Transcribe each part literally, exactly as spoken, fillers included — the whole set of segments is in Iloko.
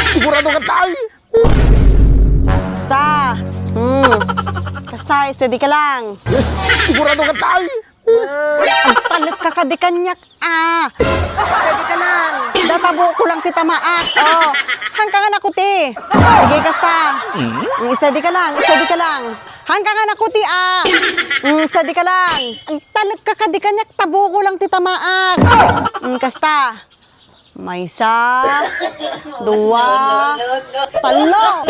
Sigurado ka, tay? Kasta. Hmm. Kasta, steady ka lang. Sigurado ka, tay? Agtalek ka kadi kaniak, ah. Steady ka lang. Data buko lang ti tamaak. Oh. Hangka nga nakuti. Sige, kasta. Mm, steady ka lang, steady ka lang. Hangka nga nakuti, ah. Mm, steady ka lang. Agtalek ka kadi kaniak, ta buko lang ti tamaak. Mm, kasta. Maysa, dua, tallo.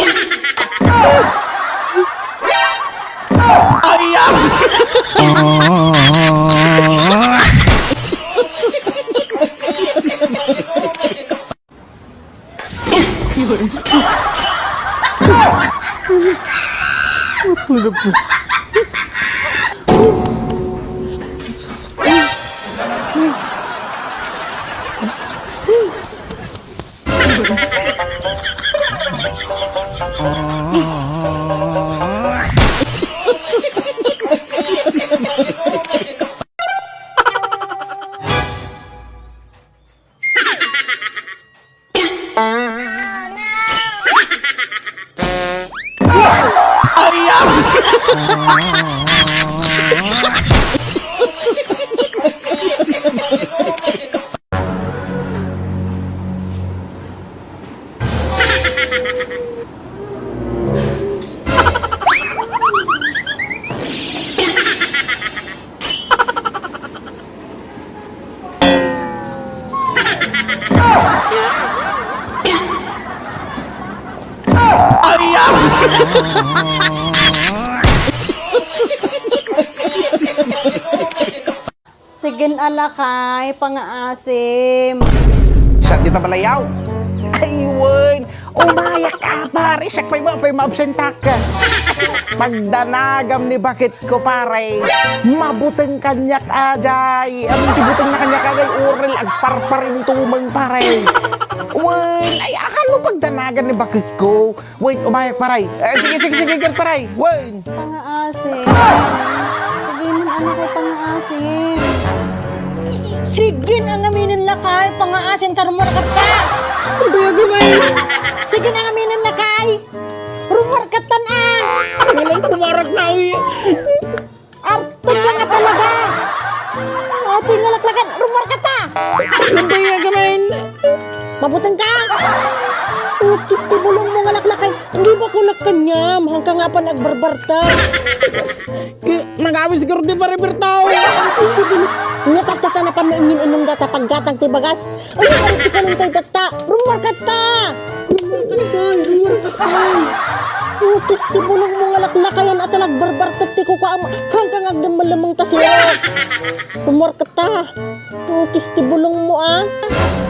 Ay, ah! Sige a lakay, pangaasim. Sa dita balayaw? Ay, wen. Umayak ka, pare. Siak pay, pay maabsentak. Pagdanagam ni baketko, pare. Mabuteng kaniak, ajay. Amin ti butengna kaniak, ajay. Urel, agparparintumeng, pare. Wen, ay, akalo pagdanagan ni baketko. Wen, umayak, paray. Eh, sige, sige, sige, girl, paray. Wen. Pangaasim. Sige man, anak, ay pangaasim. Sige, angamin lakay, pangaasim, ta rummuarkatta. Ang bayagan ay. Sige, angamin lakay. Rummuarkatta na. Walang kumarak na, uy. Arteg ka nga talaga! Ati nga laklakan, rummuarkatta! Nabaya ka man! Mabuteng ka! Utis ti bulong mo nga laklakay, hindi ba ko lakanyam? Hangka nga pa nagbarbarta. Ki-, nagawis siguro di barbarta. Nya tatta na pa no ingin inum data paggatang ti bagas. Ay, ay, di ka nung kay tatta. Rummuarkatta! Rummuarkatta! Rummuarkatta! Utis ti bulong mo nga laklakayan a talagbarbartek ti kukuam. Hangka nga agdammalamang ta sirok. Rummuarkatta! Utis ti bulong mo, ah.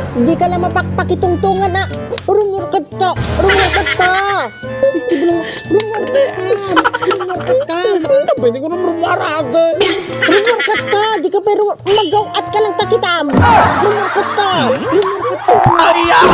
Di ka la mapakpakitungtungan, ah. Rummuarkatta! Rummuarkatta! Utis ti bulong mo. Rummuarkatta! Rummuarkatta! Pwede ko nang rummuarag. Rummuarkatta! Di ka pero magaw-at ka lang takitam. Rummuarkatta! Rummuarkatta! Ay, ah!